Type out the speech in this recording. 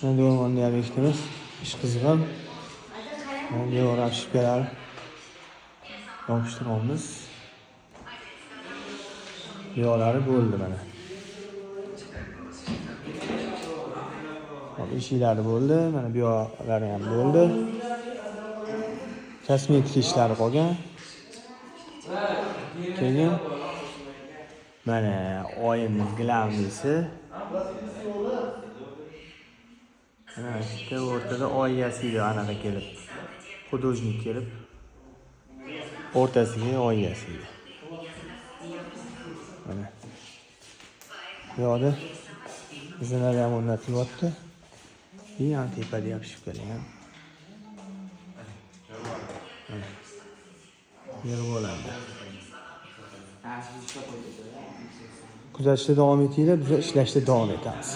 Mana devonni ham eshitamiz. Ish qizg'in. Mana devor обшивка lar yopishtiramiz. Bu yoqlari bo'ldi mana. Hop, eshiklari bo'ldi, mana bu yoqlari ham bo'ldi. Kosmetik ishlari qolgan. Keyin mana oyimiz главный si. Mana shu o'rtada oy yasaydi anaqa kelib. Художник kelib o'rtasiga oy yasaydi. Mana. Bu yoqda zinalar ham o'rnatilyapti. И ham tepada yopishib ham. Mana. Yig'ib oladi. Kuzatishda davom etinglar, biz ishlashda davom etamiz.